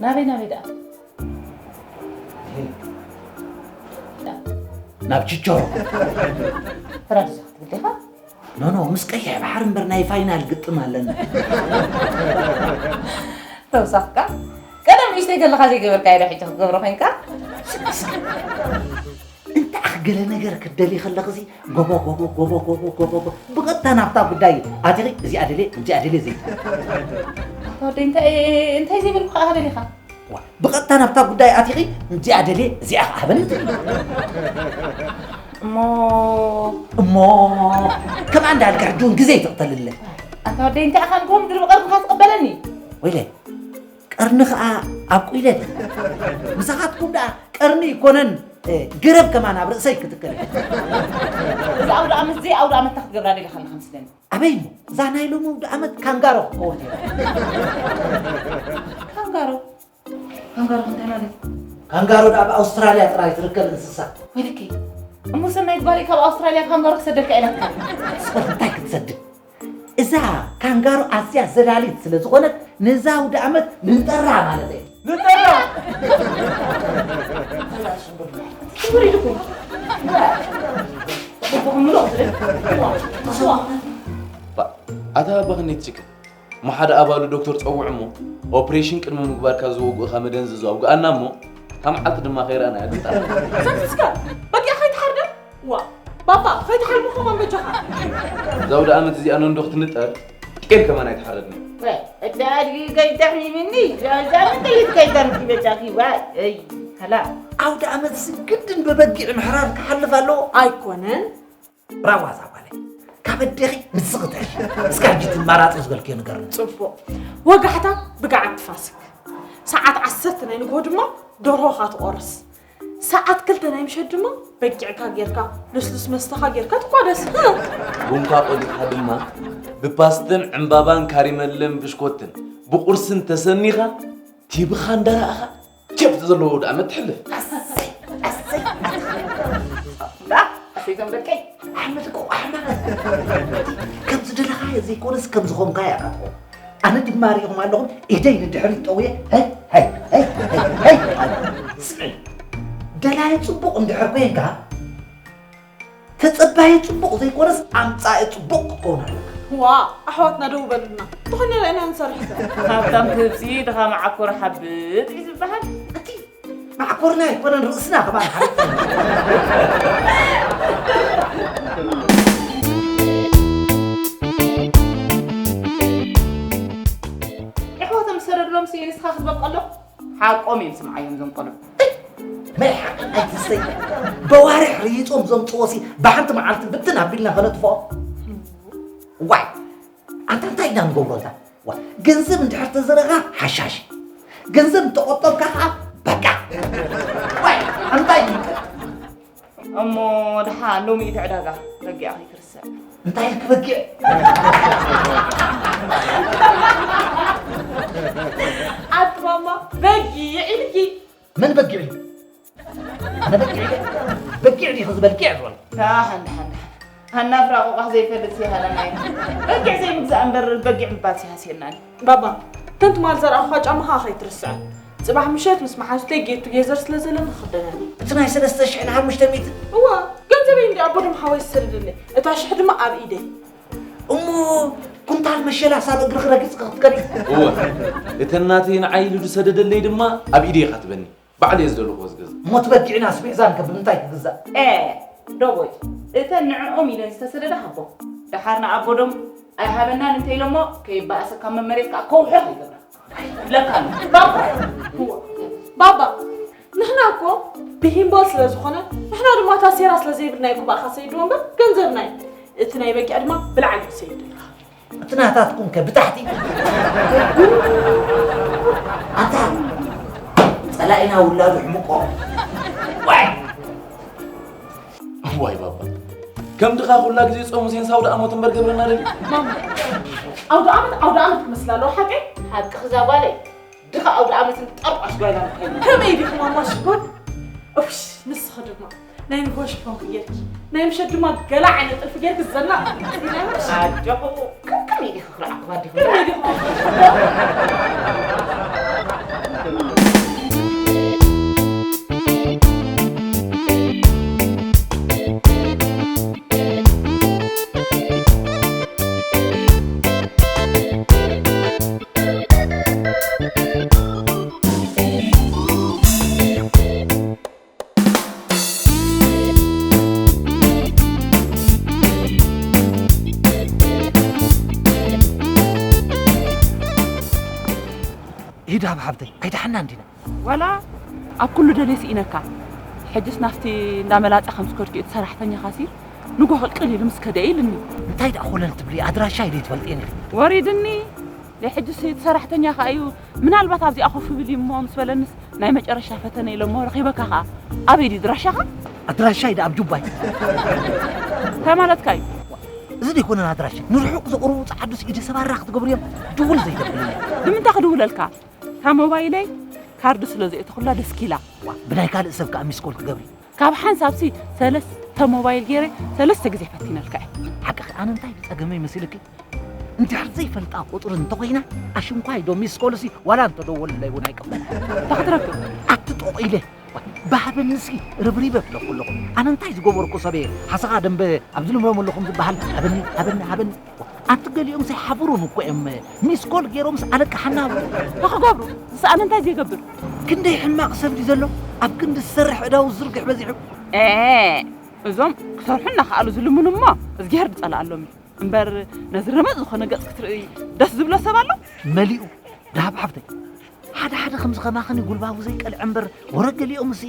ናበይ ናበይ ደኣ? ናብ ችቸሮ። ፍራንሳ ክትብል ዲኻ? ኖ ኖ፣ ምስ ቀይሕ ባሕሪ እምበር ናይ ፋይናል ግጥም ኣለና። ተውሳኽካ? ቀደም ንእሽተይ ከለኻ ዘይገበርካዮ ዶ ሕጂ ክትገብሮ ኮይንካ? እንተ ኣኽገለ ነገር ክትደሊ ከለኽሲ ጎቦ ጎቦ ጎቦ ጎቦ ጎቦ ጎቦ ብቐጥታ ናብታ ጉዳይ ኣቲኺ እዚኣ ደልየ እዚኣ ደልየ ዘይትብል። ኣታ ወደይ እንታይ እንታይ ዘይበልኩ ከኣ ደሊኻ? ዋ፣ ብቐጥታ ናብታ ጉዳይ ኣቲኺ እዚኣ ደልየ እዚኣ ከኣ ሃበኒ ትብል። እሞ እሞ ከምኣ እንዳልካ ሕጂ እውን ግዜ ይትቕተልለ። ኣታ ወደይ እንታይ ኢኻ ንጎም ድርብ ቀርብካ ትቕበለኒ? ወይለ ቀርኒ ኸዓ ኣብ ቁይለት ምሳኻትኩም ደኣ ቀርኒ ይኮነን። ገረብ ከማን ኣብ ርእሰይ ክትከል። እዚ ኣውደ ዓመት ዘይ ኣውደ ዓመት ክትገብራ ደሊኻ ኣለኻ መስለኒ። ኣበይ እሞ እዛ ናይ ሎሚ ኣውደ ዓመት ካንጋሮ ክትከውን እያ። ካንጋሮ ካንጋሮ እንታይ ማለት? ካንጋሮ ደኣ ኣብ ኣውስትራልያ ጥራይ ትርከብ እንስሳ። ወይለከይ እሞ ሰናይት ጓለይ ካብ ኣውስትራልያ ካንጋሮ ክሰደልካ ኢላትካ። ስበር እንታይ ክትሰድድ እዛ ካንጋሮ ኣዝያ ዘላሊት ስለ ዝኾነት ነዛ ኣውደ ኣመት ንንጠራ ማለት እየ። ንጠራ! ሽጉር ኢልኩም ልብኹም ምሉእ ክትብል። ኣታ ባኽኔት ችክን እሞ ሓደ ኣባሉ ዶክተር ጸውዕ እሞ ኦፕሬሽን ቅድሚ ምግባርካ ዝወግኡኻ መደንዘዙ ኣውግኣና እሞ እታ መዓልቲ ድማ ከይረኣናያ ድምጣ። ሰክስካ በጊዕ ከይትሓርደ ዋ ባባ ከይትሓልሙ ከማን በጃኻ። እዛ ውደ ኣመት እዚኣ ነንዶ ክትንጠር ጤል ከማን ኣይትሓረድኒ። እዳ ኣድጊ ከይተሕሚምኒ ዛዛምን ጥይት ከይተርፊ በጃኺ ዋይ እይ ሃላ። ኣውደ ኣመት ግድን ብበጊዕ ምሕራር ክሓልፍ ኣለዎ። ኣይኮነን ብራዋ እዛ ጓለይ ካብ ኣዴኺ ምስዚ ክትሕሽ እስካ ሕጂ ትማራፂ ዝበልክዮ ንገርኒ። ፅቡቕ ወጋሕታ ብገዓት ትፋስክ ሰዓት ዓሰርተ ናይ ንግሆ ድማ ደርሆኻ ትቖርስ ሰዓት ክልተ ናይ ምሸት ድማ በጊዕካ ጌርካ ልስሉስ መስተኻ ጌርካ ትቋደስ። ቡንካ ቆሊፍካ ድማ ብፓስትን ዕምባባን ካሪመለን ብሽኮትን ብቑርስን ተሰኒኻ ቲቪኻ እንዳረኣኻ ቸብቲ ዘለዎ ኣውደ ኣመት ትሕልፍ። ኣሰይ ኣሰይ ኣሰይቶም ደቀይ ኣሕመድ እኮ ኣሕመድ ከም ዝደለኻዮ ዘይኮነስ ከም ዝኾንካዮ ኣቃጥቆ ኣነ ድማ ሪኢኹም ኣለኹም ኢደይ ንድሕሪት ጠውየ ሀይ ሀይ ሀይ ሀይ ሀይ ስምዒ ደላየ ፅቡቕ እንድሕር ኮንካ ተጸባየ ጽቡቕ ዘይኮነስ ኣምጻኢ ጽቡቕ ክትከውን ኣለካ። ዋ ኣሕዋትና ደው በሉልና እንተኾነ ኢና ንሰርሕ። ሃብታም ክህብሲ ድኻ መዓኮር ሓብጥ እዩ ዝበሃል። እቲ መዓኮርና ኣይኮነን ርእስና ከማን ሓብጥ። ኣሕዋቶም ዝሰደድሎም ስየ ንስኻ ክትበቀሎም ሓቆም እዮም ስምዓዮም እዞም ቆልዑ። መይ ሓቂ ኣይትስተይ በዋርሕ ርይጾም ዘምጽዎ ሲ ብሓንቲ መዓልቲ ብትን ኣቢልና ከነጥፍኦ ዋይ ኣንታ እንታይ ኢና ንገብሮ እዛ ዋ ገንዘብ እንድሕር ተዘረኻ ሓሻሽ ገንዘብ እንተቆጠብካ ከዓ በቃ ዋይ እንታይ ይምከር እሞ ደሓን ሎሚ እቲ ዕዳጋ በጊዓ ከይትርስዕ እንታይ ክበጊዕ ኣቲ ማማ በጊዕ ኢልኪ መን በጊዕ እዩ ኣነ በጊዕ ኢለ በጊዕ ዲኺ ዝበልኪ ዝበል ደሓን ደሓን ደሓን ሃና ፍራቑቓ ዘይፈልጥ ሲሃለና እዩ በጊዕ ዘይምግዛእ እምበር በጊዕ ምባል ሲሃስየናኒ ባባ እተን ትማል ዘርኣኹኻ ጫማኻ ከይትርስዐን። ጽባሕ ምሸት ምስ መሓዙተይ ጌት ቱጌዘር ስለ ዘለኒ ክኽደነን እየ። እቲ ናይ ሰለስተ ሽሕን ሓሙሽተ ሚእትን። እዋ፣ ገንዘበይ እንድዩ ኣቦ ድማ ሓወይ ዝሰደደለይ። እታ ሽሕ ድማ ኣብ ኢደይ። እሞ ኩንታል መሸላ ሳብ እግርኺ ረጊጽኪ ክትከዲ። እወ፣ እተን ናተይ ንዓይ ኢሉ ዝሰደደለይ ድማ ኣብ ኢደይ ኢኻ ትበኒ። ባዕለይ ዝደለኹዎ ዝገዝእ። እሞ እቲ በጊዕን ኣስቤዛን ከ ብምንታይ ክግዛእ? ኤ ዶቦይ፣ እተን ንዕኦም ኢለን ዝተሰደዳ ሃቦ። ደሓር ንኣቦዶም ኣይሃበናን እንተ ኢሎሞ ከይበኣሰካ መመሬት ከኣ ከውሒ ከይገብራ። ይብለካ ኣሎ። ባባ፣ ባባ፣ ንሕና እኮ ብሂምቦል ስለ ዝኾነ ንሕና ድማ ታሴራ ስለ ዘይብልና እዩ ክባእኻ ሰይድዎ እምበር ገንዘብና እዩ። እቲ ናይ በጊዕ ድማ ብላዕሊ እዩ ሰይድልካ። እቲ ናታትኩም ከ ብታሕቲ ኣታ ጸላኢና ውላዱ ሕምቆ ዋይ ዋይ ባባ ከም ድኻ ኩላ ግዜ ጾሙ ሴንሳ ኣውደ ኣመት እምበር ገብረና ደል ኣውደ ኣመት ኣውደ ኣመት ክመስላ ኣለዎ ሓቀይ ሓቂ ክዛ ጓለይ ድኻ ኣውደ ኣመትን ጠርቋሽ ጓይላ ምኮይኑ ከመይ ዲኹም ኣማሽኮን እሽ ንስኺ ድማ ናይ ንግሆ ሽፎንኪ ጌርኪ ናይ ምሸት ድማ ገላ ዓይነት ጥልፊ ጌርኪ ዘና ኣጆኹ ከመይ ዲኺ ክርዓኹ ኣዲኹ ኣብ ሓብተይ ኣይደሓና እንዲና። ዋላ ኣብ ኩሉ ደልየ ስኢነካ። ሕጅስ ናብቲ እንዳመላጸ ከም ዝከድኩ እቲ ሰራሕተኛኻሲ ንጎ ቅልቅል ኢሉ ምስ ከደ ኢልኒ። እንታይ ደኣ ኮለል ትብሊ? ኣድራሻይ ደይ ትፈልጥየኒ? ወሪድኒ። ናይ ሕጅስ እቲ ሰራሕተኛ ከኣ እዩ፣ ምናልባት ኣብዚኣ ኮፍ ብል እዩ እሞ ምስ በለንስ ናይ መጨረሻ ፈተነ ኢለ እሞ ረኺበካ ከኣ። ኣበይ ድዩ ድራሻኻ? ኣድራሻይ ደኣ ኣብ ጁባይ። እንታይ ማለትካ እዩ? እዚ ደይኮነን ኣድራሻ ንርሑቕ ዘቕርቡ ጸዓዱስ ኢደ ሰባራ ክትገብሩ እዮም ድውል ዘይተብልኒ። ንምንታይ ክድውለልካ? እታ ሞባይለይ ካርድ ስለ ዘእተኹላ ደስኪላ። ዋ፣ ብናይ ካልእ ሰብ ከኣ ሚስኮል ትገብሪ? ካብ ሓንሳብሲ ሰለስተ ሞባይል ገይረ ሰለስተ ግዜ ፈቲነልካ እየ። ሓቅኺ፣ ኣነ እንታይ ጸገመይ መሲልኪ? እንድሕር ዘይፈልጣ ቁጽሪ እንተኾይና፣ ኣሽንኳይ ዶ ሚስኮልሲ ዋላ እንተደወለለይ እውን ኣይቅበል። እንታይ ክትረክብ? ኣቲ ጦቕ ኢለ፣ ዋ፣ ብሃበኒ እስኪ ርብሪበ ብለኩ ኣለኹ። ኣነ እንታይ ዝገበርኩ ሰብ እየ? ሓሰኻ ደንበ ኣብ ዝልምለሙ ኣለኹም ዝበሃል ሃበኒ፣ ሃበኒ፣ ሃበኒ። ኣንቲ ገሊኦም ዘይሓፍሩን እኮ እዮም። ሚስኮል ገይሮምስ ኣለቃሓና። ንኽገብሩ ዝሰኣነ እንታይ ዘይገብር? ክንደይ ሕማቕ ሰብ ድዩ ዘሎ? ኣብ ክንዲ ዝሰርሕ ዕዳው ዝርግሕ በዚሑ። ኤ፣ እዞም ክሰርሑ እናኸኣሉ ዝልምኑ እሞ እዝጊሄር ዝጸልኣሎም እዩ። እምበር ነዚ ረመጽ ዝኾነ ገጽ ክትርኢ ደስ ዝብሎ ሰብ ኣሎ? መሊኡ። ደሃብ ሓፍተይ፣ ሓደ ሓደ ከምዚ ከማኽን ጉልባቡ ዘይቀልዐ እምበር፣ ወረ ገሊኦምሲ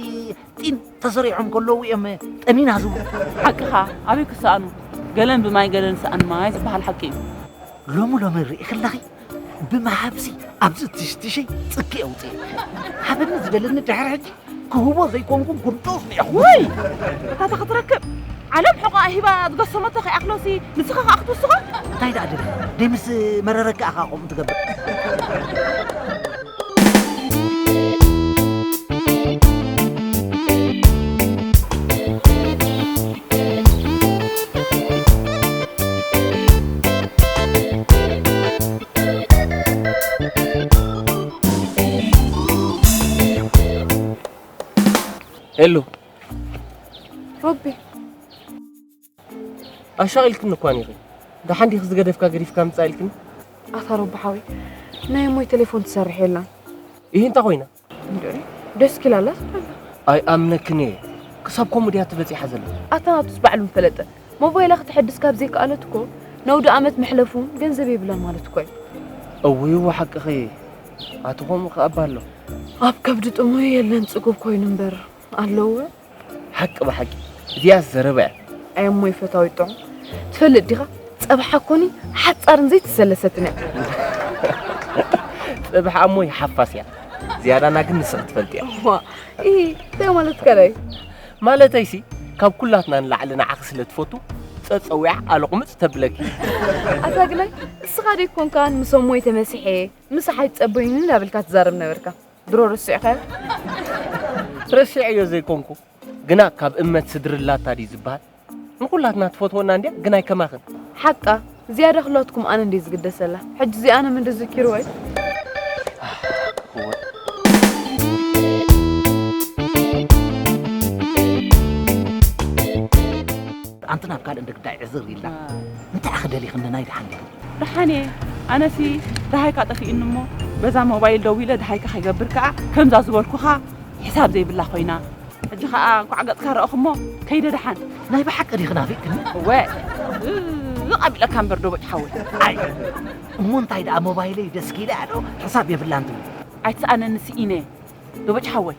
ጢን ተሰሪዖም ከለዉ እዮም ጠሚና ዝብሉ። ሓቅኻ፣ ኣበይ ክሰኣኑ? ገለን ብማይ ገለን ሰኣን ማይ ዝበሃል ሓቂ እዩ። ሎሚ ሎሚ ርኢ ከለኺ፣ ብመሃብሲ ኣብዚ ትሽትሸይ ጽኪ ኣውፅእ። ሃበኒ ዝበለኒ ድሕሪ ሕጂ ክህቦ ዘይኮንኩን ኩንዶስ ኒኣኹ። ውይ! እታ ክትረክብ ዓለም ሕቋ ሂባ ዝገሰመቶ ከይኣኽሎሲ ንስኻ ከኣ ክትውስኾ? እንታይ ደኣ ድለ? ደይ ምስ መረረካ ኣኻ ከምኡ ትገብር? ሄሎ። ሮቢ። ኣሻቒልክኒ እኳ ኒኺ። ደሓን ዲኺ ዝገደፍካ ገዲፍካ ምጻእ ኢልክኒ? ኣታ ሮቢ ሓወይ፣ ናይ እሞይ ቴሌፎን ትሰርሕ የላን። ይህ እንታይ ኮይና? እንድዒ፣ ደስ ኪላ ኣላ ትብለላ። ኣይኣምነክን እየ። ክሳብ ከምኡ ድያ ትበጺሓ ዘላ? ኣታ ናቱስ ባዕሉ ምፈለጠ። ሞባይላ ክትሐድስ ካብ ዘይከኣለት እኮ፣ ነውዲ ኣመት መሕለፉ ገንዘብ የብላን ማለት እኮ እዩ። እውይ፣ እወ፣ ሓቅኺ። ኣቲ ከምኡ ከኣ እባ ኣሎ። ኣብ ከብዲ ጥሙይ የለን ጽጉብ ኮይኑ እምበር ኣለዎ። ሓቂ ብሓቂ፣ እዚኣስ ዘረባ እያ። ኣይ እሞይ ፈታዊት ጥዑም፣ ትፈልጥ ዲኻ? ጸብሓ ኮኒ ሓጻርን ዘይተሰለሰትን እያ። ጸብሓ እሞይ ሓፋስ እያ። ዝያዳና ግን ንስኺ ትፈልጥያ። እዋ፣ ኢ፣ እንታይ ማለትካ ደይ? ማለተይሲ፣ ካብ ኩላትና ንላዕሊ ንዓኺ ስለ ትፈቱ፣ ጸጸዊዓ ኣለቑምጽ ተብለኪ። ኣታ ግናይ፣ እስኻ ደይ ኮንካ ምስ እሞይ ተመሲሐ፣ ምሳሕ ኣይትጸበዩኒ እንዳበልካ ትዛረብ ነበርካ። ድሮ ረሲዕካዮ? ረሲዐዮ ዘይኮንኩ፣ ግና ካብ እመት ስድሪ ኣላታ ድዩ ዝበሃል? ንኹላትና ትፈትወና እንድያ፣ ግናይ ከማኽን። ሓቃ፣ ዝያዳ ኩላትኩም ኣነ እንድየ ዝግደሰላ። ሕጂ እዚኣ ኣነ ምን ዝኪርዋ እዩ? ኣንቲ ናብ ካልእ እንደ ግዳይ ዕዝር ኢልና። አ። እንታይ ኣኸ ደሊኽኒ ናይ ደሓን ዲኹም? ደሓን እየ። ኣነሲ ደሃይካ ጠፊእኒ እሞ በዛ ሞባይል ደዊለ ደሃይካ ከይገብር ከኣ ከምዛ ዝበልኩኻ ሕሳብ ዘይብላ ኮይና። ሕጂ ከኣ እንኳዕ ገጽካ ረኣኹ እሞ ከይደ ደሓን። ናይ ብሓቂ ዲኺ ናፊቅክኒ? እወ። እ፣ ኣቢለካ እምበር ዶቦጭ ሓወይ። ኣይ፣ እሞ እንታይ ደኣ ሞባይለይ ደስኪላ ዶ ሕሳብ የብላን ትብል? ኣይትስኣነኒ ስኢነ። ዶቦጭ ሓወይ።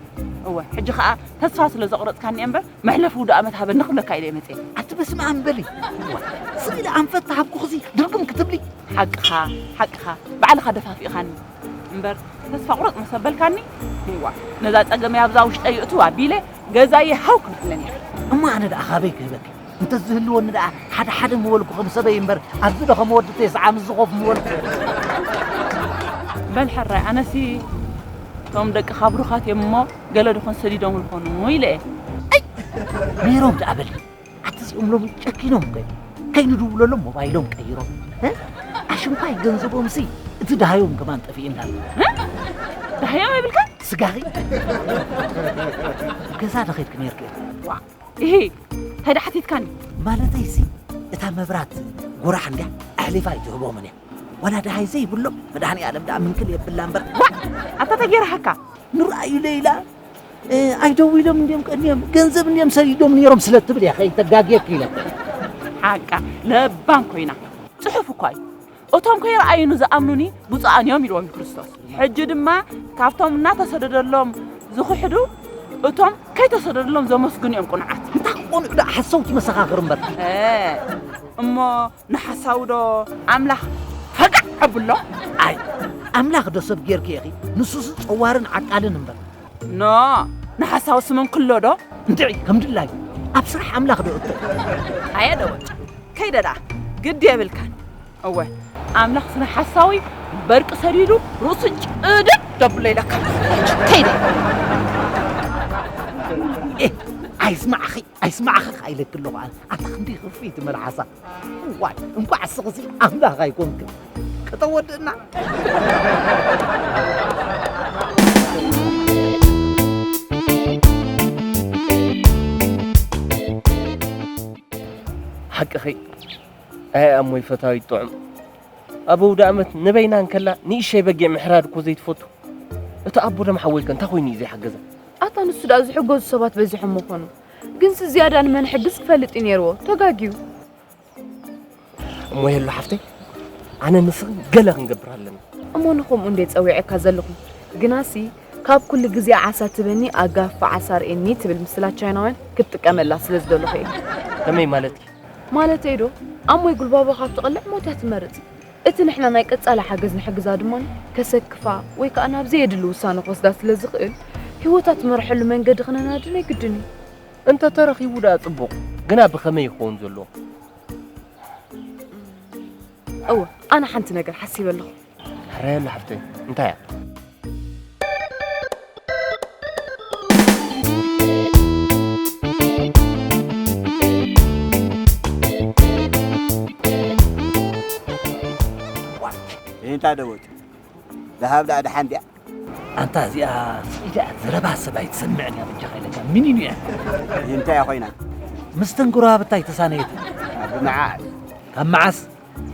እወ፣ ሕጂ ከኣ ተስፋ ስለ ዘቑረጽካኒ እየ እምበር መሕለፊ ውዱእ ኣመት ሃበኒ ክብለካ ኢለ እየ መጽየ። ኣቲ በስመ ኣብ በሊ። እዋ፣ ስኢለ ኣንፈት ተሃብኩኽሲ ድርግም ክትብሊ? ሓቅኻ፣ ሓቅኻ። ባዕልኻ ደፋፊእኻኒ። እምበር ተስፋ ቁረጽ መሰበልካኒ። እዋ፣ ነዛ ጸገመይ ኣብዛ ውሽጠይ ይእትው ኣቢለ ገዛየ ሃው ክብለኒ እየ። እሞ ኣነ ደኣ ካበይ ክህበኪ? እንተ ዝህልወኒ ደኣ ሓደ ሓደ ምበልኩ ከም ሰበይ እምበር ኣብዚ ዶ ከም ወዲ ተስዓ ምስ ዝኾፍ ምበልኩ። በል ሕራይ፣ ኣነሲ እቶም ደቅኻ ብሩኻት እዮም እሞ ገለ ድኾን ሰዲዶም ልኾኑ ኢለ እየ። ኣይ! ነይሮም ደኣ በል። ኣቲ እዚኦም ሎሚ ጨኪኖም እኮ እዮም። ከይንድውለሎም ሞባይሎም ቀይሮም። እ? ኣሽንኳይ ገንዘቦምሲ እቲ ደሃዮም ከማን ጠፊእና ኣሎ። እ? ደሃዮም ይብልካ? ስጋኺ? ገዛ ዶ ኸይድኪ ነይርኪ? ዋ፣ እሂ፣ እንታይ ደኣ ሓቲትካኒ? ማለተይሲ፣ እታ መብራት ጎራሕ እንድያ ኣሕሊፋ ኣይትህቦምን እያ። ዋላ ደሃይ ዘይብሎም መድሃኒኣለም ደኣ ምንክል የብላ እምበር። ዋ! ኣታ ተጌርሃካ? ንርኣዩ ለይላ፣ እ፣ ኣይደዊሎም እንድዮም ቀንዮም፣ ገንዘብ እንድዮም ሰዲዶም ነይሮም ስለ ትብል እያ ከይተጋግየኪ ኢለ። ሓቃ፣ ለባም ኮይና። ጽሑፍ እኳ እዩ። እቶም ከይረኣዩኒ ዝኣምኑኒ ብፁዓን እዮም ኢልዎም እዩ ክርስቶስ። ሕጂ ድማ ካብቶም እናተሰደደሎም ዝኽሕዱ፣ እቶም ከይተሰደደሎም ዘመስግኑ እዮም ቅኑዓት። እንታይ ክኾኑ ደኣ ሓሰውቲ መሰኻኽር እምበር። እ፣ እሞ ንሓሳዊ ዶ ኣምላኽ ፈጋዕ ኣብሎ? ኣይ፣ ኣምላኽ ዶ ሰብ ጌርኪ ኢኺ? ንሱስ ጸዋርን ዓቃልን እምበር። ኖ፣ ንሓሳዊ ስምን ክሎ ዶ? እንድዒ፣ ከም ድላዩ ኣብ ስራሕ ኣምላኽ ዶ እቶ? ኣየ ደወጭ፣ ከይደ ደኣ፣ ግዲ የብልካን። እወ፣ ኣምላኽ ስነ ሓሳዊ በርቂ ሰዲዱ ርእሱ ጭድድ ደብሎ ኢለካ። ከይደ። ኤ፣ ኣይስማዕኺ፣ ኣይስማዕኺ ኢለኪ ኣለኹ ኣነ። ኣታ ክንደይ ክፍኢቲ መልሓሳ። ዋይ፣ እንኳዕ እስኽሲ ኣምላኽ ኣይኮንክን። ከተወድእና። ሓቅኺ፣ ኣይ ኣሞይ ፈታዊት ጥዑም። ኣብ ኣውደ ኣመት ንበይና እንከላ ንእሸይ በጊዕ ምሕራድ እኮ ዘይትፈቱ። እቲ ኣቦ ደም ሓወይከ እንታይ ኮይኑ እዩ ዘይሓገዛ? ኣታ ንሱ ደኣ ዝሕገዙ ሰባት በዚሖም ምኾኑ። ግንሲ ዝያዳ ንመን ሕግዝ ክፈልጥ እዩ ነይርዎ። ተጋግዩ። እሞ የሎ ሓፍተይ፣ ኣነ ንስኽን ገለ ክንገብር ኣለና። እሞ ንኸምኡ እንደ ጸዊዐካ ዘለኹ። ግናሲ ካብ ኩሉ ግዜ ዓሳ ትበኒ ኣጋፍ ዓሳ ርእየኒ ትብል ምስላ ቻይናውያን ክትጥቀመላ ስለ ዝደለኹ እየ። ከመይ ማለት እዩ? ማለተይ ዶ፣ ኣሞይ ጉልባባ ካብ ትቐልዕ ሞት እያ ትመርጽ። እቲ ንሕና ናይ ቀጻሊ ሓገዝ ንሕግዛ ድማ ከሰክፋ ወይ ከኣ ናብ ዘየድሊ ውሳነ ክወስዳ ስለ ዝኽእል፣ ህይወታ ትመርሐሉ መንገዲ ክነናዲ ናይ ግድን እዩ። እንተ ተረኺቡ ደኣ ጽቡቕ፣ ግና ብኸመይ ይኸውን ዘለዎ? እወ፣ ኣነ ሓንቲ ነገር ሓሲበ ኣለኹ። ሕራይ ኣሎ ሓፍተይ፣ እንታይ እያ? እንታይ ደወጭ? ደሃብ ደኣ ደሓን ድያ? ኣንታ እዚኣ ስዒዳ እያ፣ ዘረባ ሰብ ኣይትሰምዕን እያ፣ በጃኻ ኢለካ። ሚኒኑ እያ። እንታይ እያ ኮይና? ምስተን ጎረባብታ ኣይተሳነየትን። ካብ መዓስ? ካብ መዓስ?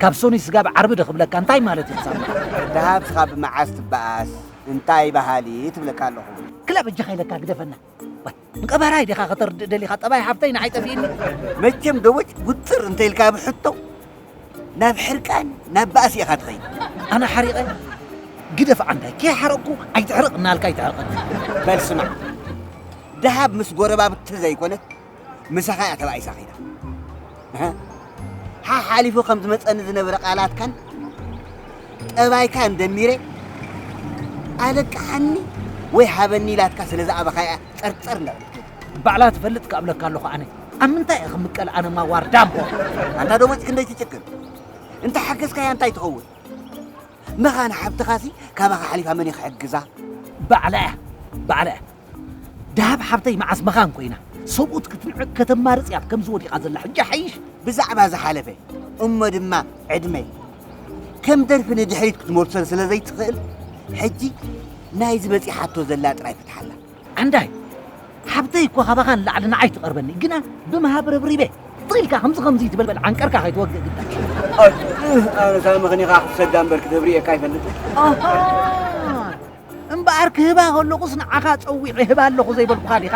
ካብ ሶኒ ስጋብ ዓርቢ ዶ ክብለካ? እንታይ ማለት እዩ ክሳብ መዓስ? ደሃብ ስኻ ብመዓስ ትበኣስ? እንታይ በሃሊ ትብለካ ኣለኹ። ክላ በጃኻ ኢለካ ግደፈና። ዋይ፣ ንቀባራይ ዲኻ ከተርድእ ደሊኻ? ጠባይ ሓፍተይ ንዓይ ጠፊእኒ። መቸም ደወጭ ጉጥር እንተ ኢልካ ብሕቶ ናብ ሕርቃን፣ ናብ ባእሲ ኢኻ ትኸይድ። ኣነ ሓሪቐ ግደፍ ዓንዳይ፣ ከይሓረቕኩ ኣይትሕረቕ እናልካ ኣይትሕረቐኒ። በል ስማዕ፣ ደሃብ ምስ ጎረባብቲ ዘይኮነት ምሳኻ እያ ተባኢሳ ኸይዳ። እህ፣ ሓሓሊፉ ከም ዝመጸኒ ዝነበረ ቃላትካን ጠባይካን ደሚረ ኣለቅሓኒ ወይ ሃበኒ ኢላትካ ስለ ዝኣበኻ እያ ጸርጸር እንዳበልኩ። ባዕላ ትፈልጥ ክኣብለካ ኣለኹ ኣነ። ኣብ ምንታይ እየ ክምቀል ኣነ ማዋር ዳምቦ? ኣንታ ደሞጭ ክንደይ ትጭክን? እንተ ሓገዝካያ እንታይ ትኸውን? መኻን ሓብትኻሲ ካባኻ ሓሊፋ መን እዩ ክሕግዛ? ባዕላ እያ፣ ባዕላ እያ። ደሃብ ሓብተይ መዓስ መኻን ኮይና፣ ሰብኡት ክትንዕቅ ከተማርጽ እያ ከምዚ ወዲቓ ዘላ። ሕጂ ሓይሽ። ብዛዕባ ዝሓለፈ እሞ ድማ ዕድመይ ከም ደርፊ ንድሕሪት ክትመልሶ ስለ ዘይትኽእል፣ ሕጂ ናይዚ በጺሓቶ ዘላ ጥራይ ፍትሓላ። ዓንዳይ፣ ሓብተይ እኮ ካባኻ ንላዕሊ ንዓይ ትቐርበኒ፣ ግና ብምሃብ ረብሪበ ትኽኢልካ ከምዚ ከምዚ ትበልበል ዓንቀርካ ከይትወግእ ግዳ። ኣነ ሳሚ ኸኒኻ ክትሰዳ እምበር ክትህብ ርእየካ ኣይፈልጥን። ኣሃ፣ እምበኣር ክህባ ከለኹስ ንዓኻ ጸዊዐ ህባ ኣለኹ ዘይበልኩኻ ዲኻ?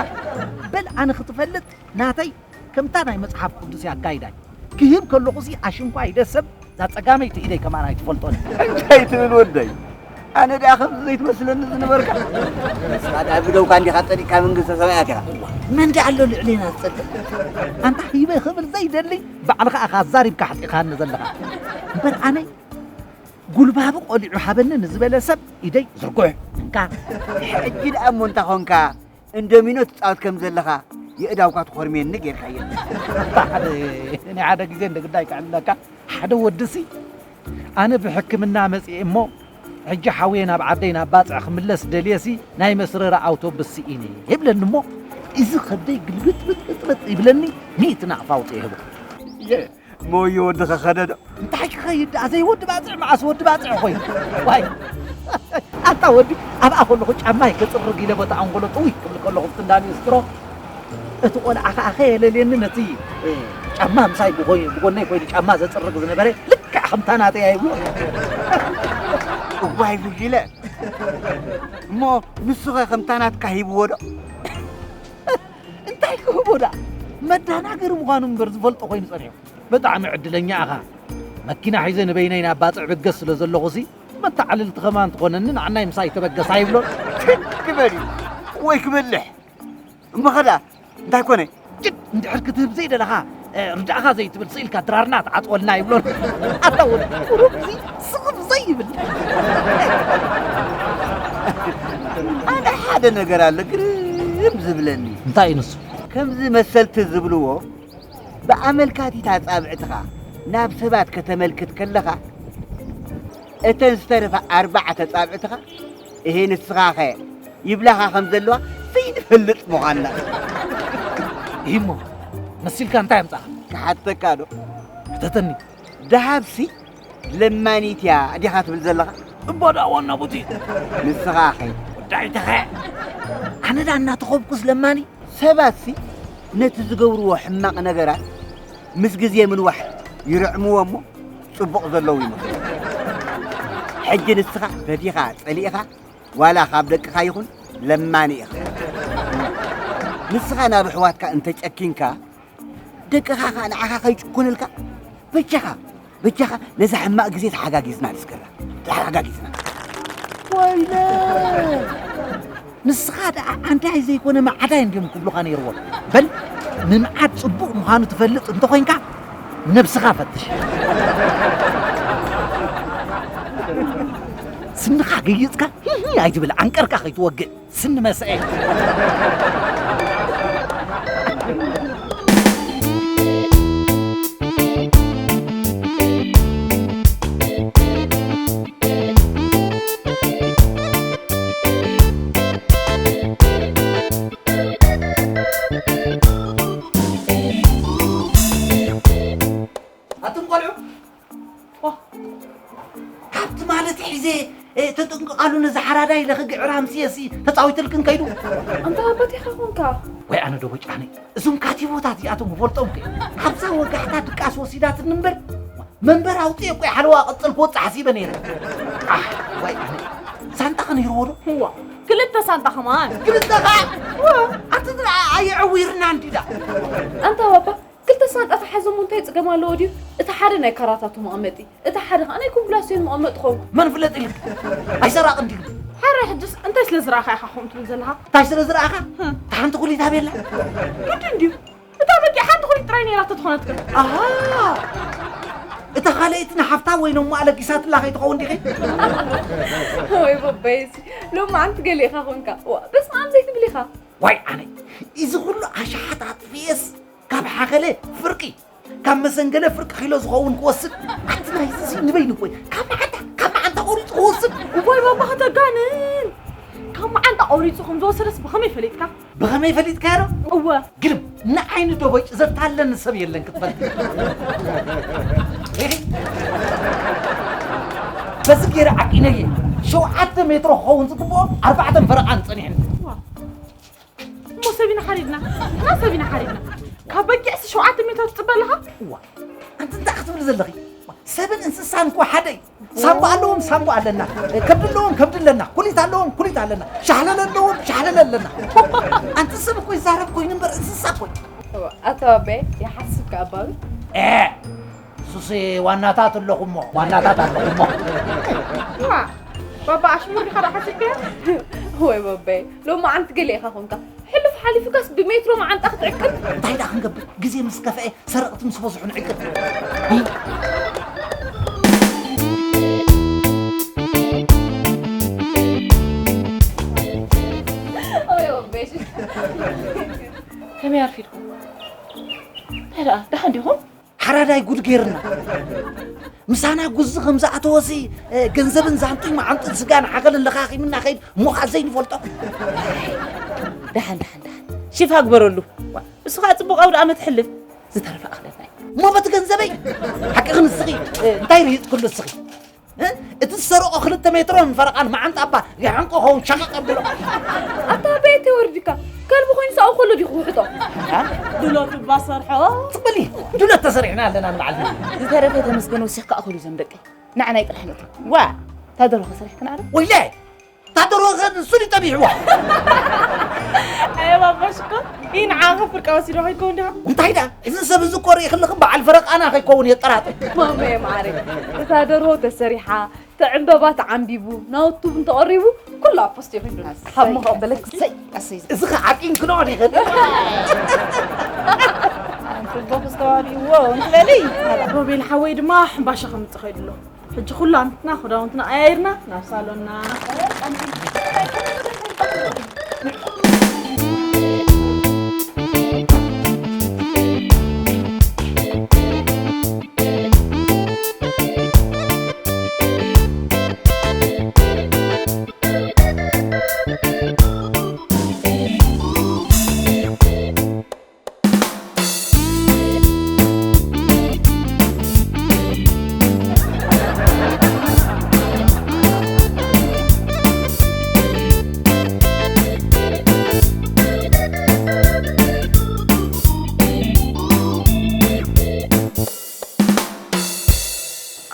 በል ኣነ ክትፈልጥ ናተይ ከምታ ናይ መጽሓፍ ቅዱስ ኣካይዳይ ክህብ ከለኹሲ ኣሽንኳይ ኢደ ሰብ እዛ ጸጋመይቲ ኢደይ ከማን ኣይትፈልጦን። እንታይ ትብል ወደይ? ኣነ ደኣ ከምዚ ዘይትመስለኒ ዝነበርካ። ንስኻ ደኣ ብደውካ እንዲኻ ጸዲቕካ መንግስተ ሰማያት ኢኻ። መን ደኣ ኣሎ ልዕሌና ዝጸድቕ? ኣንታ ሂበ ክብል ዘይደሊ ባዕልኻ ኢኻ ኣዛሪብካ ኣሕጢኻኒ ዘለኻ። እምበር ኣነ ጉልባቡ ቆሊዑ ሃበኒ ንዝበለ ሰብ ኢደይ ዝርጉሕ እንካ። ሕጂ ደኣ እሞ እንታ ኾንካ? እንዶሚኖ ትጻወት ከም ዘለኻ የእዳውካ ተኾርምየኒ ጌርካዮ። ኣታ ሓደ፣ ናይ ሓደ ግዜ እንደ ግዳይ ክዕልለካ፣ ሓደ ወድሲ፣ ኣነ ብሕክምና መጺኤ እሞ፣ ሕጂ ሓውየ ናብ ዓደይ ናብ ባጽዕ ክምለስ ደልየሲ፣ ናይ መስረራ ኣውቶቡስ ስኢነ ይብለኒ እሞ፣ እዚ ከብደይ ግልብጥብጥብጥ ይብለኒ፣ ሚእቲ ናቕፋ ኣውጺኤ ይህቦ። እሞ ወዮ ወድኸ ኸደ ዶ? እንታይ ክኸይድ ደኣ? ዘይወዲ ባጽዕ መዓስ ወዲ ባጽዕ ኮይኑ? ዋይ! ኣታ ወዲ፣ ኣብኣ ከለኹ ጫማይ ክጽርግ ኢለ በታ ኣንጎሎ ጥውይ ክብል ከለኹ ኣብቲ እንዳ ሊስትሮ፣ እቲ ቆልዓ ኸኣ ከየለልየኒ ነቲ፣ እ፣ ጫማ ምሳይ ብጎይ-፣ ብጎነይ ኮይኑ ጫማ ዘጽርግ ዝነበረ ልክዕ ከምታ ናተይ ኣይብሎ። እዋይ ጉጅለ! እሞ ንሱኸ ከምታ ናትካ ሂብዎ ዶ? እንታይ ክህቦ ደኣ? መዳናገሪ ምዃኑ እምበር ዝፈልጦ ኮይኑ ጸኒሑ። ብጣዕሚ ዕድለኛ ኢኻ። መኪና ሒዘ ንበይነይ ናብ ባጽዕ ብገስ ስለ ዘለኹሲ፣ መተዓልልቲ ከማን ትኾነኒ፣ ንዓናይ ምሳይ ተበገስ ኣይብሎን። ክበል እዩ ወይ ክበልሕ። እሞ ኸዳ እንታይ ኮነ? ጭድ እንድሕር ክትህብ ዘይደለኻ፣ እ፣ ርዳእኻ ዘይትብል ስኢልካ ድራርና ትዓጽወልና ይብሎን። ኣታ ወዲ ቁሩብ እዚ ስቕፍ ዘይብል። ኣነ ሓደ ነገር ኣሎ ግርም ዝብለኒ። እንታይ እዩ ንሱ? ከምዚ መሰልቲ ዝብልዎ፣ ብኣመልካቲት ኣጻብዕትኻ ናብ ሰባት ከተመልክት ከለኻ፣ እተን ዝተረፋ ኣርባዕተ ኣጻብዕትኻ፣ እሄ ንስኻኸ ይብላኻ ከም ዘለዋ ዘይንፈልጥ ምዃንና። ይሞ፣ መሲልካ እንታይ ኣምጻኻ? ክሓተካ ዶ? ሕተተኒ። ደሃብሲ ለማኒት እያ ዲኻ ትብል ዘለኻ? እባ ደኣ ዋና ቦቲ። ንስኻኸ? ወዳይተኸ? ኣነ ደኣ እናተኸብኩስ ለማኒ? ሰባትሲ ነቲ ዝገብርዎ ሕማቕ ነገራት ምስ ግዜ ምንዋሕ ይርዕምዎ እሞ ጽቡቕ ዘለዉ ይመስሉ። ሕጂ ንስኻ ፈቲኻ ጸሊእኻ ዋላ ካብ ደቅኻ ይኹን ለማኒ ኢኻ። ንስኻ ናብ ኣሕዋትካ እንተጨኪንካ ደቅኻ ኸኣ ንዓኻ ከይጭኩንልካ በጃኻ በጃኻ ነዛ ሕማቕ ግዜ ተሓጋጊዝና ንስገራ። ተሓጋጊዝና። ወይለ! ንስኻ ደኣ ኣንታይ ዘይኮነ መዓዳይ እንድዮም ክብሉኻ ነይርዎም። በል፣ ምምዓድ ጽቡቕ ምዃኑ ትፈልጥ እንተኾይንካ፣ ነብስኻ ፈትሽ። ስንኻ ገይጽካ፣ ሂሂ ኣይትብል፣ ዓንቀርካ ከይትወግእ። ስኒ መስአ። ኣቱም ቆልዑ፣ ዋ፣ ሃብቲ ማለት ሒዘ፣ እ፣ ተጠንቀቓሉ ነዚ ሓራዳይ ኢለ ክግዕር ኣምስየሲ ተጻዊትልክን ከይዱ። ኣንታ ኣባቴኻ ኾንካ። ወይ ኣነ ዶ በጫነ፣ እዞም ካቲቦታት እዚኣቶም እፈልጦም ከ፣ ኣብዛ ወጋሕታ ድቃስ ወሲዳትኒ እምበር፣ መንበር ኣውፅኤ እኮ ሓለዋ ቀጸልኩ ወፅእ ሓሲበ ነይረ። ኣሕ፣ ወይ ኣነ፣ ሳንጣ ኸ ነይርዎ ዶ? እዋ፣ ክልተ ሳንጣ ኸማን። ክልተ ኸዓ? እዋ፣ ኣቲ ኣየዕዊርና እንዲዳ። ኣንታ ባባ፣ ክልተ ሳንጣ ተሓዞሞ እንታይ ጽገም ኣለዎ ድዩ? እቲ ሓደ ናይ ካራታቱ መቐመጢ፣ እቲ ሓደ ኸኣ ናይ ኮምፕላስዮን መቐመጢ ኸውን። መን ፍለጥ ኢልኪ? ኣይሰራቕን ድዩ? ሓራይ ሕጅስ እንታይ ስለ ዝረኣኻ ኢኻ ከምኡ ትብል ዘለኻ? እንታይ ስለ ዝረኣኻ? ህም። እታ ሓንቲ ኩሊት ኣበይ ኣላ? ግድን ድዩ? እታ በጊዕ ሓንቲ ኩሊት ጥራይ ነይራቶ ትኾነትክን። ኣሃ! እታ ካልኣይቲ ንሓፍታ ወይ ነሞ ኣለጊሳትላ ከይትኸውን ዲኺ? ወይ በበይሲ፣ ሎማዓንቲ ገሊእኻ ኾንካ። ዋ፣ በስመ ኣብ ዘይትብል ኢኻ። ዋይ ኣነ፣ እዚ ኩሉ ኣሽሓት ኣጥፊኤስ ካብ ሓኸለ ፍርቂ፣ ካብ መሰንገለ ፍርቂ ኪሎ ዝኸውን ክወስድ፣ ኣቲ ናይዚ እዚ ንበይኑ እኮ እዩ። ካብ መዓንጣ፣ ካብ መዓንጣ ቆሪጹ ክወስድ። እዋይ ባባ ከተጋንን! ካብ መዓንጣ ቆሪጹ ከም ዝወሰደስ ብኸመይ ፈሊጥካ? ብኸመይ ፈሊጥካዮ ዶ? እወ። ግርም፣ ንዓይኒ ዶ በጭ ዘታለኒ ሰብ የለን ክትፈልጥ። ሪኺ? በዚ ገይረ ዓቂነየ ሸውዓተ ሜትሮ ክኸውን ዝግብኦ ኣርባዕተን ፈረቓን ጸኒሕኒ። ዋ። እሞ ሰብ ኢና ሓሪድና፣ እና ሰብ ኢና ሓሪድና። ካብ በጊዕሲ ሸውዓተ ሜትሮ ትጽበ ኣለኻ? እዋ፣ ኣንቲ እንታይ ክትብሊ ዘለኺ? ሰብን እንስሳን እኮ ሓደ እዩ። ሳንባ ኣለዎም፣ ሳንባ ኣለና። ከብዲ ኣለዎም፣ ከብዲ ኣለና። ኩሊት ኣለዎም፣ ኩሊት ኣለና። ሻሕለለ ኣለዎም፣ ሻሕለለ ኣለና። ኣንቲ ሰብ እኮ ይዛረብ ኮይኑ እምበር እንስሳ እኮ እዩ። እዋ፣ ኣቶ ኣባይ፣ ይሓስብ ከኣ ኣባቢ። እ፣ ሱሲ ዋናታት ኣለኹሞ፣ ዋናታት ኣለኹሞ። እዋ፣ ባባ ኣሽሙር ዲኻ ዶ ሓሲብካዮ? ወይ ባባይ፣ ሎማዓንቲ ገለ ኢኻ ኾንካ። ሕሉፍ ሓሊፉካስ ብሜትሮ መዓንጣ ክትዕቅብ? እንታይ ደኣ ክንገብር? ግዜ ምስ ከፍአ ሰረቕቲ ምስ በዝሑ ንዕቅብ። ኦይ፣ ኦይ፣ ቤት። ከመይ ኣርፊድኩም? እንታይ ደኣ፣ ደሓን ዲኹም? ሓራዳይ ጉድ ገይርና። ምሳና ጉዚ ከም ዝኣተወሲ፣ እ፣ ገንዘብን ዛንጡይ መዓንጥን ስጋን ሓኸልን ለኻኺምና ኸይድ እሞ ኸኣ ዘይንፈልጦ። ደሓን፣ ደሓን፣ ደሓን። ሽፋ ግበረሉ። ዋ፣ እሱ ኸኣ ጽቡቕ ኣውደ ኣመት ሕልፍ። ዝተረፈ ኣኽለልና እዩ። እሞ በቲ ገንዘበይ ሓቂ ክንስኺ፣ እ፣ እንታይ ርሂጽ ኩሉ እስኺ? እ? እቲ ዝሰረቆ ክልተ ሜትሮን ፈረቓን መዓንጣ እባ ይሓንቆ ኸውን ሸቐቕ ኣብሎ። ኣታ ኣበይ ተወርድካ? ከልቢ ኮይኑ ሳኡ ከሎ ዲኹ ውሕጦ? እ? ድሎት እባ ሰርሖ። ጽበሊ፣ ድሎት ተሰሪሕና ኣለና ንባዕልና። ዝተረፈ ተመስገን ወሲኽካ እኹል እዩ ዞም ደቀይ። ንዓናይ ጥራሕ ነእቱ። ዋ፣ እታ ደርሆ ከ ሰሪሕክን ኣረ? ወይለ! እታ ደርሆ ከ ንሱ ድዩ ጠቢሕዋ? ኣየ ባባ ሽኮር፣ ይህ ንዓኻ ፍርቃ ወሲዶ ከይከውን ድኻ? እንታይ ደኣ? እዚ ሰብ እዚ እኮ ርኢኽልኺ በዓል ፈረቃና ከይከውን የጠራጥር። ማመየ ማዓረይ፣ እታ ደርሆ ተሰሪሓ፣ እቲ ዕምበባ ተዓምቢቡ፣ ናውቱ እንተቐሪቡ፣ ኩሉ ኣብ ፖስት ይኹን። ሓሞ ከቐበለክ። ሰይ፣ ኣሰይ፣ እዚ ኸ ዓቂን ክነኦን ይኽእል? ጽቡቕ ዝተዋቢእዎ እንትበሊ፣ ሮቤል ሓወይ ድማ ሕምባሻ ከምጽእ ኸይዱ ኣሎ። ሕጂ ኩላትና ክዳውንትና ቀያይርና ናብ ሳሎንና።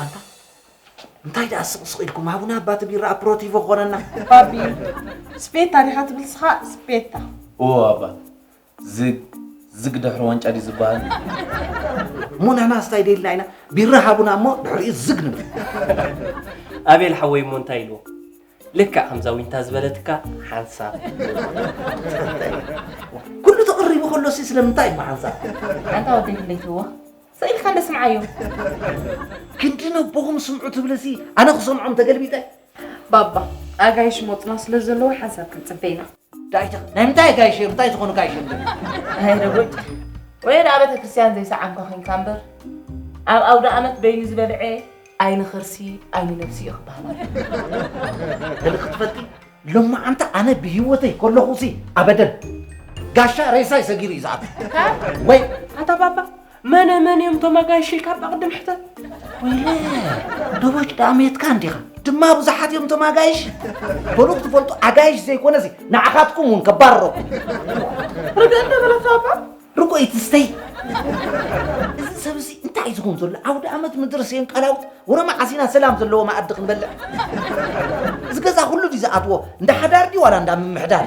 ኣንታ እንታይ ደኣ ስቕ ስቕ ኢልኩም? ሃቡና ኣባ እቲ ቢራ ኣፕሮቲቮ ክኾነና። ባቢ፣ ስፔታ ዲኻ ትብል ንስኻ? ስፔታ። እዎ ኣባ። ዝግ ዝግ ድሕሪ ዋንጫ ድዩ ዝበሃል? እሞ ንሕና ስታይ ደልና ኢና ቢራ ሃቡና እሞ ድሕሪኡ ዝግ ንብል። ኣቤል ሓወይ እሞ እንታይ ኢልዎ? ልክዕ ከምዛ ዊንታ ዝበለትካ ሓንሳብ። ኩሉ ተቕሪቡ ከሎሲ ስለምንታይ እሞ ሓንሳብ? ኣንታ ወደይ ድሌትዎ ስኢልካ እንደ ስምዓዮ። ክንዲ ነቦኹም ስምዑ ትብልሲ ኣነ ክሰምዖም ተገልቢጠ። ባባ፣ ኣጋይሽ ሞጽና ስለ ዘለዉ ሓንሳብ ክንጽበ ኢና። ዳይታ ናይ ምንታይ ኣጋይሽ እዮም? እንታይ ዝኾኑ ጋይሽ እዮም? ኣይ ደጎጭ። ወይ ደኣ ቤተ ክርስቲያን ዘይሰዓምካ ኮይንካ እምበር ኣብ ኣውደ ኣመት በይኑ ዝበልዐ ኣይኒ ከርሲ ኣይኒ ነብሲ እዩ ክበሃል። ገለ ክትፈልጢ ሎማዓንቲ ኣነ ብህይወተይ ከለኹሲ ኣበደን ጋሻ ሬሳይ ሰጊሩ እዩ ዝኣቱ። ወይ ኣታ ባባ መነ መን እዮም እቶም ኣጋይሽ ኢልካ እባ ቅድም ሕተት። ወይለ ደቦጭ ደኣ መየትካ እንዲኻ ድማ ብዙሓት እዮም እቶም ኣጋይሽ። በሉ ክትፈልጡ ኣጋይሽ ዘይኮነሲ ንዓኻትኩም እውን ከባረረኩም። ርግእ እንደበለታ እባ ርቆይ ትስተይ። እዚ ሰብ እዚ እንታይ እዩ ዝኸውን ዘሎ? ኣውደ ኣመት ምድርስ የንቀላውጥ ወረ መዓስ ኢና ሰላም ዘለዎ መኣዲ ክንበልዕ? እዚ ገዛ ኩሉ ድዩ ዝኣትዎ? እንዳ ሓዳር ድዩ ዋላ እንዳ ምምሕዳር?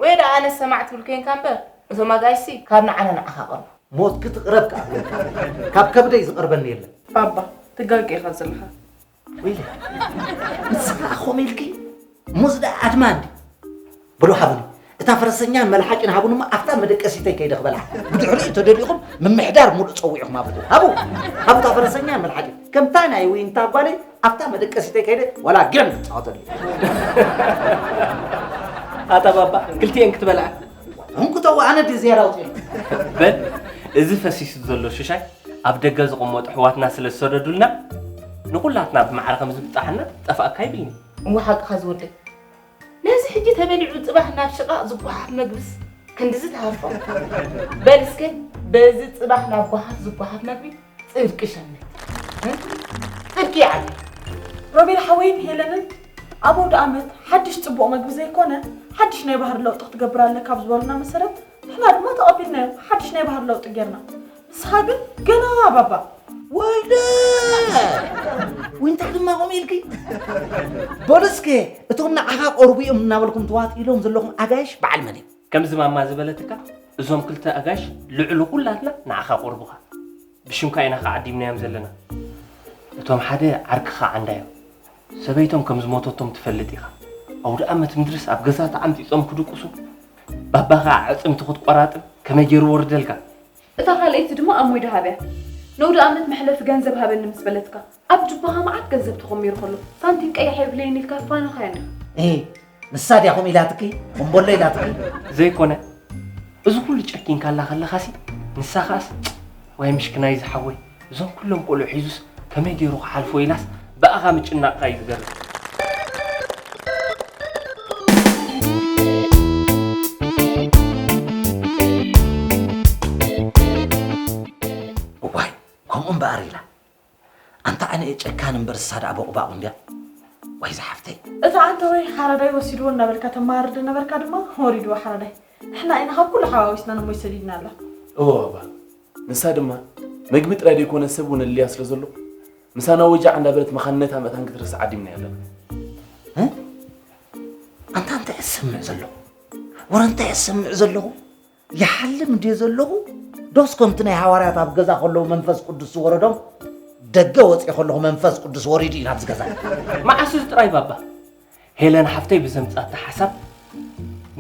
ወይ ደኣ ኣነ ሰማዕ ትብል ኮይንካ እምበር እቶም ኣጋይሲ ካብ ንዓና ንዓኻ ቀርቡ። ሞት ክትቕረብ ከኣ ካብ ከብደይ ዝቐርበኒ የለን። ባባ ትጋገ ኢኻ ዘለኻ። ወይለ ንስኻ ከምኡ ኢልኪ እሞ እዚ ደኣ ኣድማ እንዲ በሉ ሃቡኒ እታ ፈረሰኛን መልሓጭን ሃቡኒ እሞ ኣብታ መደቀሲተይ ከይደ ክበልዓ ብድሕሪኡ ተደሊኹም ምምሕዳር ሙሉእ ፀዊዕኹም ሃቡ ሃቡ ሃቡ እታ ፈረሰኛን መልሓጭን ከምታ ናይ ዊንታ ጓለይ ኣብታ መደቀሲተይ ከይደ ዋላ ጌም ንፃወተሉ ኣታ ባባ ክልቲኤን ክትበልዓ እንኩተው ኣነ ድየ ዝያዳ ኣውፅኤ በል እዚ ፈሲሱ ዘሎ ሽሻይ ኣብ ደገ ዝቕመጡ ኣሕዋትና ስለ ዝሰደዱልና ንኹላትና ብማዕረ ከም ዝብጣሓና ጠፋእካ ይብልኒ። እወ ሓቅኻ ዝወደይ። ነዚ ሕጂ ተበሊዑ ጽባሕ ናብ ሽቓቕ ዝጓሓፍ መግብስ ክንድዚ ትሃርፎ? በል እስከ በዚ ጽባሕ ናብ ጓሓፍ ዝጓሓፍ መግቢ ጽድቂ ሸምት። ጽድቂ ይዓቢ። ሮቤል ሓወይን ሄለንን ኣብ ኣውደ ኣመት ሓድሽ ጽቡቕ መግቢ ዘይኮነ ሓድሽ ናይ ባህሪ ለውጢ ክትገብር ኣለካ ኣብ ዝበሉና መሰረት ንሕና ድማ ተቐቢልናዮም ሓድሽ ናይ ባህሪ ለውጢ ጌርና። ንስኻ ግን ገና ባባ። ወይለ ዊንታ ድማ ከምኡ ኢልኪ በሉ እስከ እቶም ንዓኻ ቆርቡ እዮም እናበልኩም ትዋጥ ኢሎም ዘለኹም ኣጋይሽ በዓል መን እዮም ከምዚ ማማ ዝበለትካ እዞም ክልተ ኣጋይሽ ልዕሊ ኩላትና ንዓኻ ቆርቡኻ ብሽምካ ኢና ኸዓ ዓዲምናዮም ዘለና እቶም ሓደ ዓርክኻ ዓንዳዮም ሰበይቶም ከም ዝሞተቶም ትፈልጥ ኢኻ ኣውደ ኣመት ምድርስ ኣብ ገዛ ተዓምጢጾም ክድቁሱ ባባ ኸዓ ኣዕጽምቲ ክትቆራጥም ከመይ ገይሩ ወርደልካ እታ ካልኣይቲ ድማ ኣሞይ ደሃብያ ነውዲ ኣመት መሕለፊ ገንዘብ ሃበኒ ምስ በለትካ ኣብ ጁባኻ መዓት ገንዘብ ተኾሚሩ ከሎ ሳንቲም ቀያሕ የብለይን ኢልካ ፋነኻያ እንዲኻ። እህ ንሳ ድያ ከምኡ ኢላትኪ? እምቦሎ ኢላትኪ? ዘይኮነ እዚ ኩሉ ጨኪንካላ ከለኻሲ ንሳ ከኣስ ዋይ ምሽክናይ ዝሓወይ እዞም ኩሎም ቆልዑ ሒዙስ ከመይ ገይሩ ክሓልፎ ኢላስ ብኣኻ ምጭናቕካ እዩ ዝገርም። እዋይ ከምኡ እምበኣር ኢላ ኣንታ ኣነ እየ ጨካን እምበር እሳ ደኣ ቦቕባቑ እንድያ ዋይ ዝሓፍተይ። እቲ ኣንተ ወይ ሓረዳይ ወሲድዎ እናበልካ ተመሃርር ዝነበርካ ድማ ወሪድዎ ሓረዳይ። ንሕና ኢና ካብ ኩሉ ሓዋዊስና ንሞይ ሰዲድናላ። እወ ባባ ንሳ ድማ ምግቢ ጥራይ ዘይኮነ ሰብ እውን ኣድልያ ስለ ዘሎ፣ ምሳና ወጃዕ እንዳበለት መኻንነታ መእታን ክትርስዕ ዓዲምና ኣለና። እ? ኣንታ እንታይ እየ ዝሰምዕ ዘለኹ? ወረ እንታይ እየ ዝሰምዕ ዘለኹ? ይሓልም እንድየ ዘለኹ? ዶስ ከምቲ ናይ ሃዋርያት ኣብ ገዛ ከለዉ መንፈስ ቅዱስ ዝወረዶም፣ ደገ ወፂእ ከለኹ መንፈስ ቅዱስ ወሪዱ እዩ ናብዚ ገዛ? መዓስ እዚ ጥራይ ባባ? ሄለን ሓፍተይ ብዘምጻታ ሓሳብ፣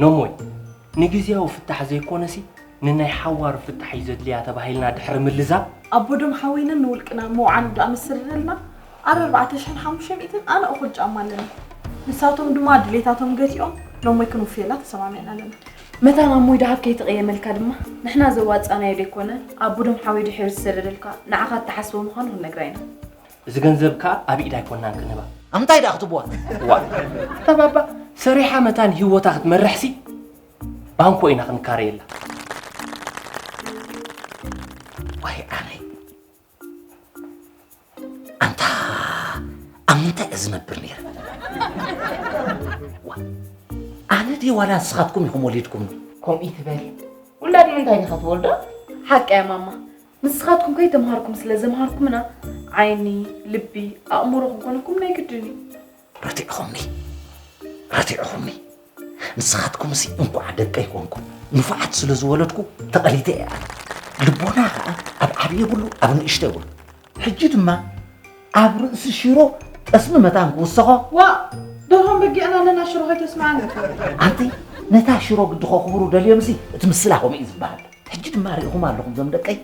ኖሞይ፣ ንግዝያዊ ፍታሕ ዘይኮነሲ ንናይ ሓዋሩ ፍታሕ እዩ ዘድልያ ተባሂልና ድሕሪ ምልዛብ፣ ኣቦዶም ሓወይንን ንውልቅና መውዓሊ ደኣ ምስ ሰደደልና፣ ኣረ ኣርባዕተ ሽሕን ሓሙሽተ ሚእትን ኣነ እኹል ጫማ ኣለኒ። ንሳቶም ድማ ድሌታቶም ገቲኦም ኖሞይ ክንውፍየላ ተሰማሚዕና ኣለና። መታን ኣሞይ ደሃብ ከይተቐየመልካ ድማ ንሕና ዘዋጻናዮ ደይኮነ ኣቦዶም ሓወይ ድሒሩ ዝሰደደልካ ንዓኻ እተሓስቦ ምዃኑ ክንነግራ ኢና። እዚ ገንዘብ ከኣ ኣብ ኢድ ኣይኮናን ክንህባ። ኣብ ምንታይ ደኣ ክትብዋ? ዋ፣ እታ ባባ ሰሪሓ መታን ህይወታ ክትመርሕሲ ባንኮ ኢና ክንካረየላ። ዋይ ኣነ። ኣንታ ኣብ ምንታይ እየ ዝነብር ነይረ? ዋ፣ ኣነ ድየ ዋላ ንስኻትኩም ኢኹም ወሊድኩምኒ? ከምኡ ይትበል። ውላድ ንምንታይ ዲኻ ትወልዶ? ሓቂ እያ ማማ። ንስኻትኩም ከይተምሃርኩም ስለ ዘምሃርኩምና ዓይኒ፣ ልቢ፣ ኣእምሮ ክንኮነኩም ናይ ግድን እዩ። ረቲዕኹምኒ፣ ረቲዕኹምኒ። ንስኻትኩምሲ እንኳዕ ደቀይ ኮንኩም። ንፉዓት ስለ ዝወለድኩ ተቐሊተ እየ ኣነ። ልቦና ኸኣ ኣብ ዓቢ የብሉ፣ ኣብ ንእሽቶ የብሉ። ሕጂ ድማ ኣብ ርእሲ ሽሮ ጠስሚ መታን ክውሰኾ። ዋ፣ ደርሆን በጊዕን ኣለና ሽሮ ከይተስምዓኒ። ኣንቲ ነታ ሽሮ ግዲ ከኽብሩ ደልዮምሲ እቲ ምስላ ከምኡ እዩ ዝበሃል። ሕጂ ድማ ርኢኹም ኣለኹም እዞም ደቀይ።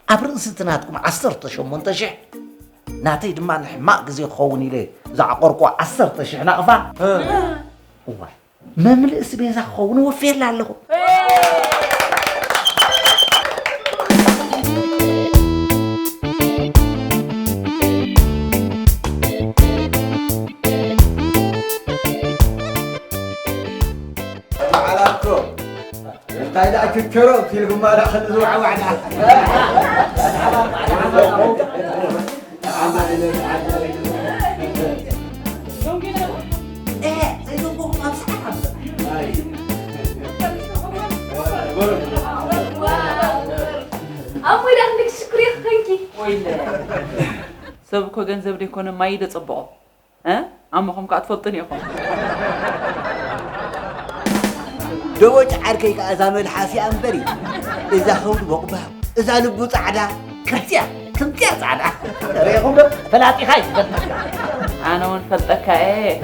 ኣብ ርእሲ እቲ ናትኩም ዓሰርተ ሸሞንተ ሽሕ፣ ናተይ ድማ ንሕማቕ ግዜ ክኸውን ኢለ ዝዓቆርኩ ዓሰርተ ሽሕ ናቕፋ። እዋይ፣ መምልእሲ ቤዛ ክኸውን ወፍየላ ኣለኹ። በዓል ኣፍሮ፣ እንታይ ደኣ ችቸሮ ሲልኩማ ደኣ ክንዝውዓዋዕ ደኣ። ኣሞይ ደኣ ክንደይ ክሽኩር እየ ክኾንኪ። ሰብ እኮ ገንዘብ ደይኮነ ማይ እዩ ደጸብቖ። እ? ኣሞኹም ከኣ ትፈልጡኒ ኢኹም። ደቦጭ ዓርከይ ከኣ እዛ መልሓስ እያ እምበሪ፣ እዛ ከብዱ ቦቕባቕ፣ እዛ ልቡ ጻዕዳ፣ ከምዚኣ፣ ከምዚኣ ጻዕዳ። ርኢኹም ዶ? ፈላጢኻ እዩ ዝፈልጠካ። ኣነ እውን ፈልጠካ እየ።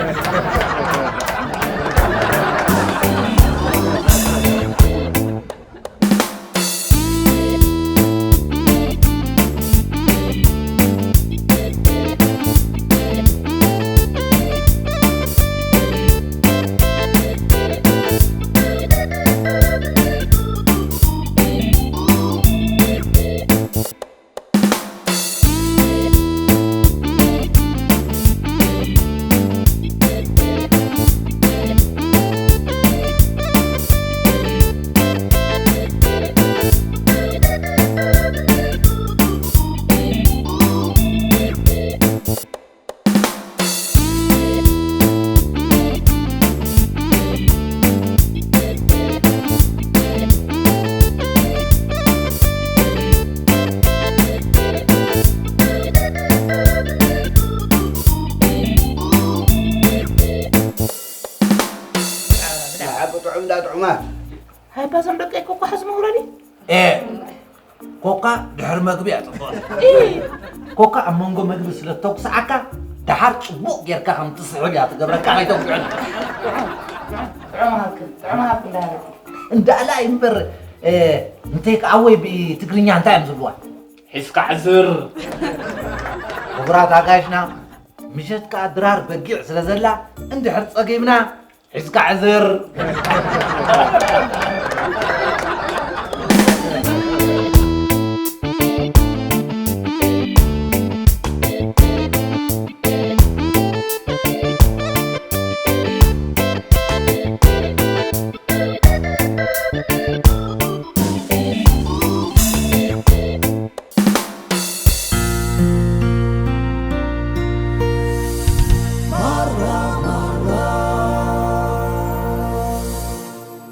ብጣዕሚ ጥዑም እንዳ ጥዑማት። ሃይባ፣ እዞም ደቀይ ኮካ ሕዚ መውረዲ። ኤ፣ ኮካ ድሕሪ መግቢ እያ ጽቡቕ። ኮካ ኣብ መንጎ መግቢ ስለ እተጉስዓካ፣ ደሓር ጽቡቕ ጌርካ ከም ትስሕል እያ ትገብረካ፣ ከይተጉስዐኒ። ጥዑም ሃብቲ፣ ጥዑም ሃብቲ እንዳበለኪ። እንዳእላ እምበር፣ እ፣ ንቴክ ኣወይ ብትግርኛ እንታይ እዮም ዝብልዋ? ሒዝካ ዕዝር። ክቡራት ኣጋይሽና፣ ምሸት ከኣ ድራር በጊዕ ስለ ዘላ፣ እንድሕር ጸጊብና፣ ሒዝካ ዕዝር።